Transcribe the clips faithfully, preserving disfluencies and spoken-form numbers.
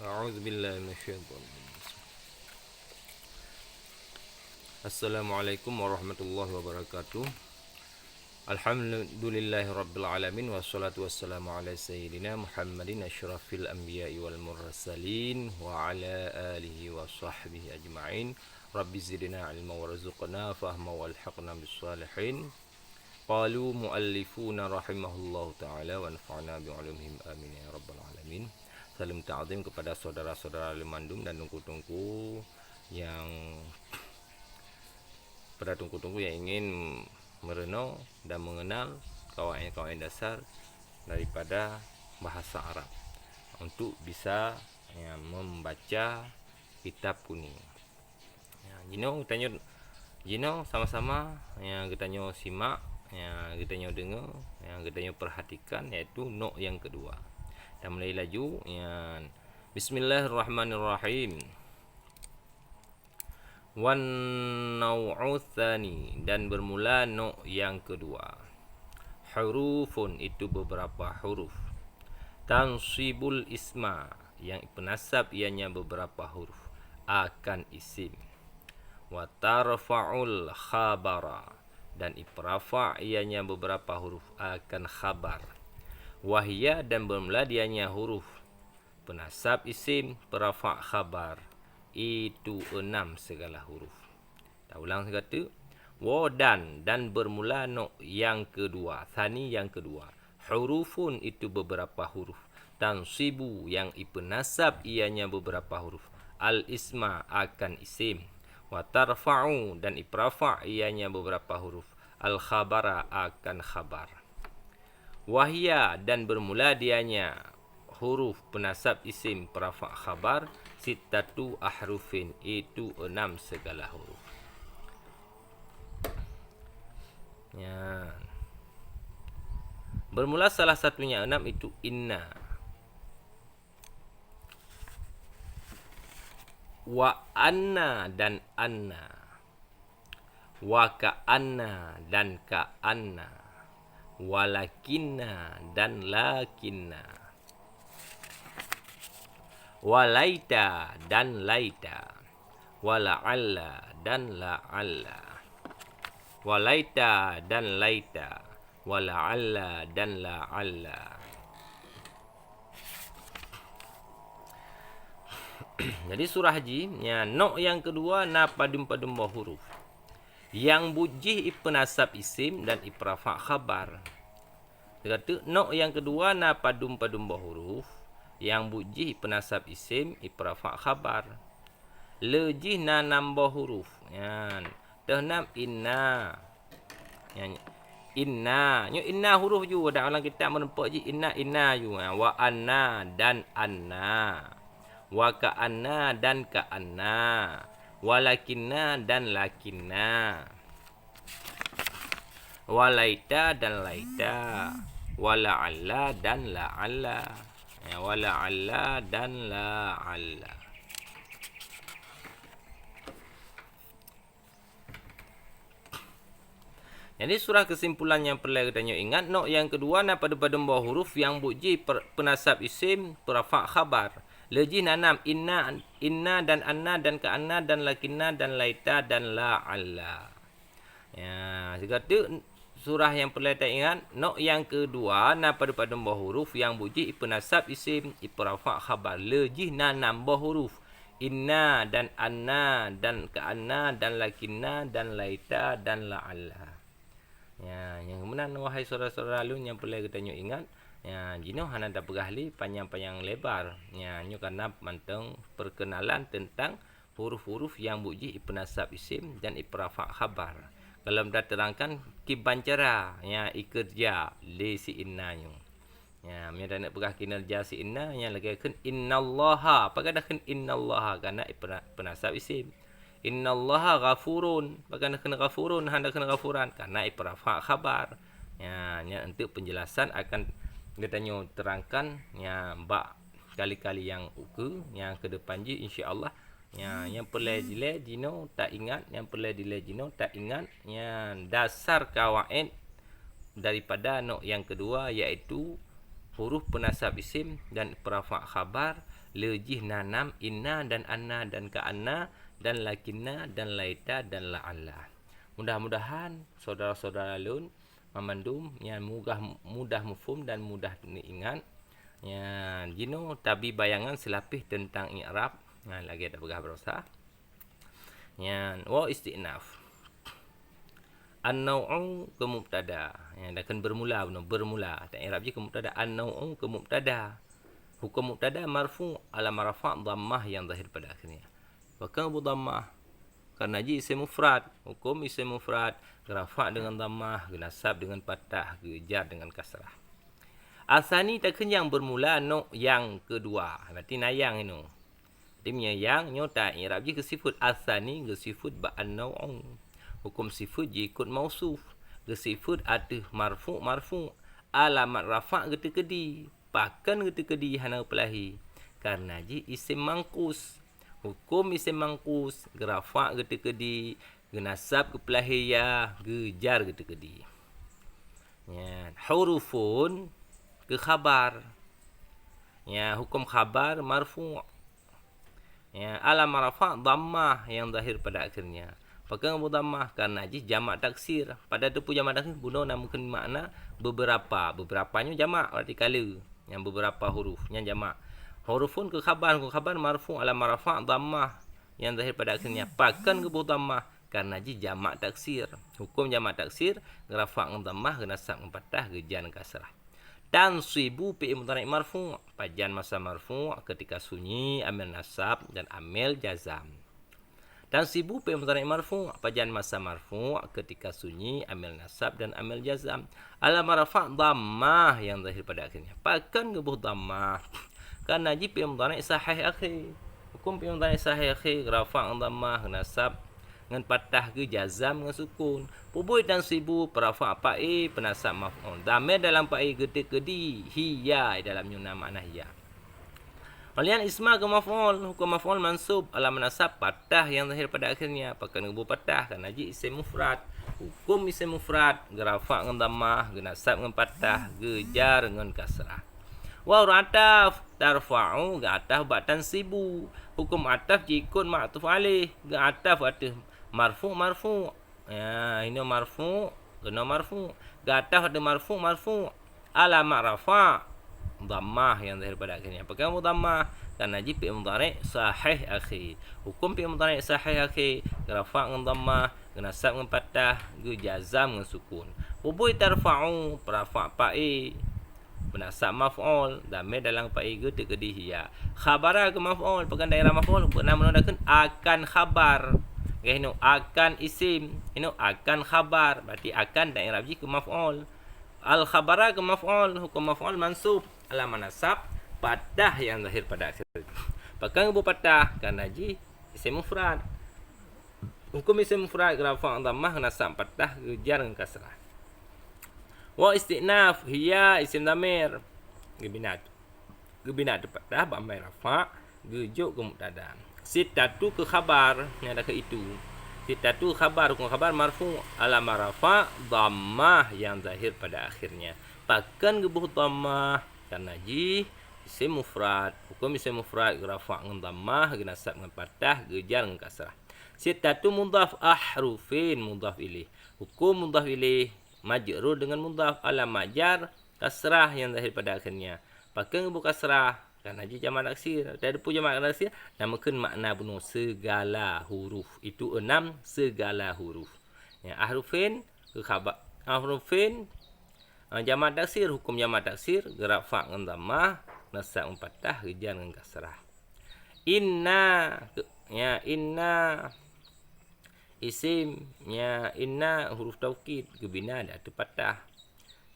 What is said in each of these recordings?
أعوذ بالله من الشيطان الرجيم. السلام عليكم ورحمة الله وبركاته. الحمد لله رب العالمين، والصلاة والسلام على سيدنا محمد أشرف الأنبياء والمرسلين وعلى آله وصحبه أجمعين. رب زدنا علما وارزقنا فهما وألحقنا بالصالحين. قال المؤلف رحمه الله تعالى ونفعنا بعلومهم آمين يا رب العالمين. Salam ta'zim kepada saudara-saudara lôn mandum dan teungku-teungku nyang, pada teungku-teungku nyang ingin meureunoe dan mengenal kawaid-kawaid dasar daripada bahasa Arab untuk bisa, ya, membaca kitab kuning. Ya, jinoe geutanyoe, jinoe sama-sama, ya, geutanyoe simak, ya, geutanyoe deungoe, ya, geutanyoe perhatikan, yaitu nok nyang keudua. Tamulai laju, ya. Bismillahirrahmanirrahim. Wan nau'u tsani, dan bermula nok nyang keudua. Hurufun, itu beberapa huruf. Tansibul isma, yang peunasab ianya beberapa huruf, akan isim. Wa tarfa'ul khabara, dan iperafa' ianya beberapa huruf, akan khabar. Wahya, dan bermula dianya huruf peunasab isim, peurafa' khabar, itu enam segala huruf. Taulang sigoe teuk. Wa dan, dan bermula nok nyang keudua, tsani nyang keudua. Hurufun, itu beberapa huruf. Tansibu, yang ipeunasab ianya beberapa huruf. Al isma, akan isim. Wa tarfa'u, dan iperafa' ianya beberapa huruf. Al khabara, akan khabar. Wahya, dan bermula dianya huruf peunasab isim peurafa' khabar, sittatu ahrufin, itu enam segala huruf. Ya. Bermula salah satunya enam itu inna. Wa anna dan anna. Wa ka'anna dan ka'anna. Walakinna dan lakinna. Walaita dan laita. Wala'alla dan la'alla. Walaita dan laita. Wala'alla dan la'alla. Jadi surah jih, ya, nok nyang keudua na padum-padum boh huruf. Nyang buet jih ipeunasab isim dan iperafa' khabar. Teuka teuk nok nyang keudua na padum-padum boh huruf, nyang buet jih ipeunasab isim, iperafa' khabar. Le jih na nam boh huruf. Nyan. Teuh nam inna. Nyan. Inna. Nyoe inna huruf ju, dak lam kitab meureumpok jih inna, inna ju. Ha, wa anna dan anna. Wa ka'anna dan ka'anna. Walakinna dan lakinna. Walaita dan laita. Wala'alla dan la'alla. Ya, wala'alla dan la'alla. Jadi surah keusimpulan nyang peureulée geutanyoe ingat, nok nyang keudua na padum-padum boh huruf nyang buet jih per-, peunasab isim, peurafa' khabar. Le jih na nam inna, inna dan anna dan ka'anna dan lakinna dan laita dan la'alla. Ya, sigoe teuk surah nyang peureulée taingat, nok nyang keudua na padum-padum boh huruf nyang buet jih ipeunasab isim, ipeurafa' khabar. Le jih na nam boh huruf. Inna dan anna dan ka'anna dan lakinna dan laita dan la'alla. Ya, nyang meunan wahai syedara-syedara lôn nyang peureulée geutanyoe ingat, ya, jinoe hana tapeugah lé panyang-panyang lebar. Ya, nyoe ka na mantong perkenalan teuntang huruf-huruf nyang buet jih ipeunasab isim dan iperafa' khabar. Ka lom tateurangkan kiban cara nyang ikeureuja lé si inna nyoe. Ya, meunyoe taneuk peugah kinerja si inna, nyang lagée kheun innallaha. Pakon takheun innallaha? Karena ipena-, peunasab isim. Innallaha ghafurun. Pakon takheun ghafurun, hana kheun ghafuran? Karena iperafa' khabar. Ya, nyan untuk penjelasan akan geutanyoe terangkan, ya, bak kali-kali nyang ukeue, nyang keudepan jih, insya Allah. Ya, nyang peureulée dilée jinoe taingat, nyang peureulée dilée jinoe taingat, nyan dasar kawaid daripada nok nyang keudua, yaitu huruf peunasab isim dan peurafa' khabar, le jih na nam inna dan anna dan ka'anna dan lakinna dan laita dan la'alla. Mudah-mudahan syedara-syedara lôn banmandum nyan mudah, mudah muphom dan mudah neuingat. Nyan jinoe tabi bayangan seulapeh teuntang i'rab. Nyan lagèe tapeugah baroesa. Nyan, wa isti'naf. An-nau'u keu mubtada. Nyan, dakheun bermula bunoe, bermula. Ta i'rab jih keu mubtada. An-nau'u keu mubtada. Huköm mubtada marfu' alamat rafa' dhammah nyang zahir pada akhirnya. Pakon geuboh dhammah? Karena jih isim mufrad. Huköm isim mufrad geurafa' deungon dhammah, geunasab deungon fathah, geujar deungon kasrah. Asani takheun nyang bermula, nu nyang keudua. Berarti na nyang inoe. Jadi meunyoe nyang nyoe ta i'rab jih geusifeuet, asani geusifeuet bak an-nau'u. Huköm sifeuet jikôt mausuf. Geusifeuet ateueh marfu', marfu'. Alamat rafa' geuteukeudi. Pakon geuteukeudi hana geupeulahé? Karena jih isim manqus. Huköm isim manqus geurafa' geuteukeudi, geunasab geupeulahé ya, geujar geuteukeudi. Nyan, hurufun keu khabar. Ya, huköm khabar marfu'. Ya, alamat rafa' dhammah nyang zahir pada akhirnya. Pakon geuboh dhammah? Karena jih jamak taksir. Pada teupeu jamak taksir, bunoe na meukeun makna beberapa. Beberapa nyoe jamak, berarti ka le. Nyang beberapa huruf, nyan jamak. Hurufun keu khabar, keu khabar marfu' alamat rafa' dhammah nyang zahir pada akhirnya. Pakon geuboh dhammah? Karena jih jamak taksir. Huköm jamak taksir geurafa' ngon dhammah, geunasab ngon fathah, geujar ngon kasrah. Tansibu fi'il mudhari' marfu'. Pajan masa marfu'? Ketika sunyi, amil nasab, dan amil jazam. Tansibu fi'il mudhari' marfu'. Pajan masa marfu'? Ketika sunyi, amil nasab, dan amil jazam. Alamat rafa' dhammah nyang zahir pada akhirnya. Pakon geuboh dhammah? Karena jih fi'il mudhari' sahih akhir. Huköm fi'il mudhari' sahih akhir geurafa' ngon dhammah, geunasab ngon fathah, geujazam ngon sukun. Peubôi tansibu, peurafa' fa'il, peunasab maf'ul. Dhamir dalam fa'il geuteukeudi hiya, dalam nyoe na makna hiya. Keumudian isma keu maf'ul, huköm maf'ul mansub, alamat nasab fathah nyang zahir pada akhirnya. Pakon geuboh fathah? Karena jih isim mufrad. Huköm isim mufrad geurafa' ngon dhammah, geunasab ngon fathah, geujar ngon kasrah. Waw ataf, tarfa'u geuataf bak tansibu. Huköm ataf jikôt ma'tuf alaih, geuataf ateueh marfu', marfu'. Ya, inoe marfu', keunoe marfu'. Geuataf ateueh marfu', marfu'. Alamat rafa' dhammah nyang zahir pada akhirnya. Pakon geuboh dhammah? Karena jih fi'il mudhari' sahih akhir. Huköm fi'il mudhari' sahih akhir geurafa' ngon dhammah, geunasab ngon fathah, geujazam ngon sukun. Peubôi tarfa'u, peurafa' fa'il, peunasab maf'ul, dhamir dalam fa'il geuteukeudi hiya. Khabara keu maf'ul, pakon daerah maf'ul? Beuna meunoe dakheun akan khabar. Oke, inoe akan isim, inoe akan khabar. Berarti akan daerah jih keu maf'ul. Al khabara keu maf'ul, huköm maf'ul mansub, alamat nasab fathah nyang zahir pada akhir. Pakon geuboh fathah? Karena jih isim mufrad. Huköm isim mufrad geurafa' dhammah, geunasab fathah, geujar ngon kasrah. Waw isti'naf, hiya isim dhamir. Geubina, geubina ateueh fathah bak mai rafa', geujok keu mubtada. Sittatu keu khabar, nyang dakheun itu. Sittatu khabar, huköm khabar marfu', alamat rafa' dhammah nyang zahir pada akhirnya. Pakon geuboh dhammah? Karena jih isim mufrad. Huköm isim mufrad geurafa' ngon dhammah, geunasab ngon fathah, geujar ngon kasrah. Sittatu mudhaf, ahrufin mudhaf ilaih. Huköm mudhaf ilaih majrur deungon mudhaf, alamat jar kasrah nyang zahir pada akhirnya. Pakon geuboh kasrah? Karena jih jamak taksir. Teudepu jamak taksir, na meukeun makna bunoe segala huruf. Itu enam segala huruf. Ya, ahrufin keu khabar. Ahrufin, ah, jamak taksir, huköm jamak taksir geurafa' ngon dhammah, nasab ngon fathah, geujar ngon kasrah. Inna, ya, inna isim, ya, inna huruf taukid, geubina di ateueh fathah.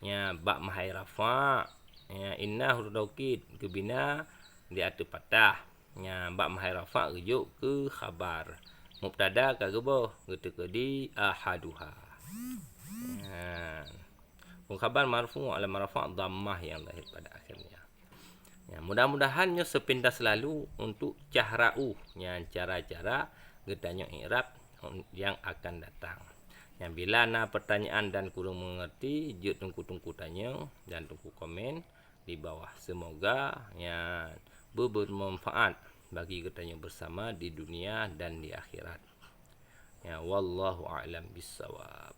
Ya, bak mahai rafa', ya, inna huruf taukid, geubina di ateueh fathah. Ya, bak mahai rafa' geujok keu khabar. Mubtada ka geuboh, geuteukeudi ahaduha. Ya. Huköm khabar marfu' alamat rafa' dhammah nyang zahir pada akhirnya. Ya, mudah-mudahan nyoe seupintas lalu untuk cahra'u, nyan cara-cara geutanyoe i'rab nyang akan datang. Nyan bila na pertanyaan dan kureueng meungeurti, jeuet teungku-teungku tanyoe dan teungku komen. di bawah. Semoga nyan bermanfaat bagi geutanyoe bersama di dunia dan di akhirat. Ya, wallahu a'lam bissawab.